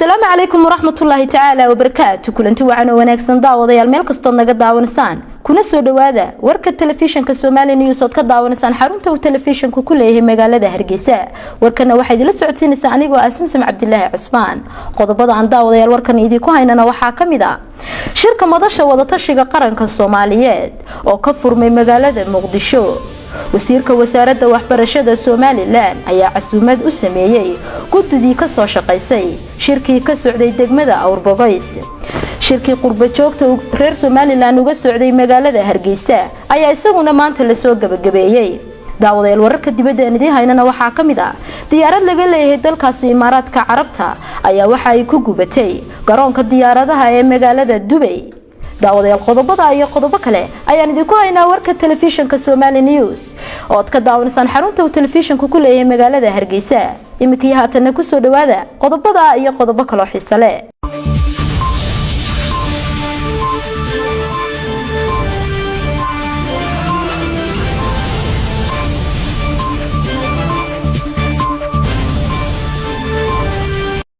Asalaamu calaykum waraxmatullaahi tacaala wabarakaatu. Kulanti wacan oo wanaagsan, daawadayaal, meel kastood naga daawanaysaan, kuna soo dhawaada warka telefishinka Somali News ood ka daawanaysaan xarunta uu telefishanku ku leeyahay magaalada Hargeysa. Warkana waxaa idinla socodsiinaysaa anigoo ah Samsam Cabdilaahi Cusmaan. Qodobada aan, daawadayaal, warkan idinku haynana waxaa ka mid ah shirka Madasha Wadatashiga Qaranka Soomaaliyeed oo ka furmay magaalada Muqdisho. Wasiirka Wasaaradda Waxbarashada Somaliland ayaa casuumad u sameeyey guddidii kasoo shaqaysay shirkii ka socday degmada Awrbogays. Shirkii qurbajoogta reer Somaliland uga socday magaalada Hargeysa ayaa isaguna maanta lasoo gabagabeeyey. Daawadayaal, wararka dibadda aan idiin haynana waxaa ka mid ah diyaarad laga leeyahay dalkaasi Imaaraadka Carabta ayaa waxa ay ku gubatay garoonka diyaaradaha ee magaalada Dubay. Daawadayaal, qodobada iyo qodobo kale ayaan idinku haynaa warka telefishinka Somali News oo aad ka daawanaysaan xarunta uu telefishanku ku leeyahay magaalada Hargeysa. Iminkii haatanna kusoo dhawaada qodobada iyo qodobo kaloo xiise leh.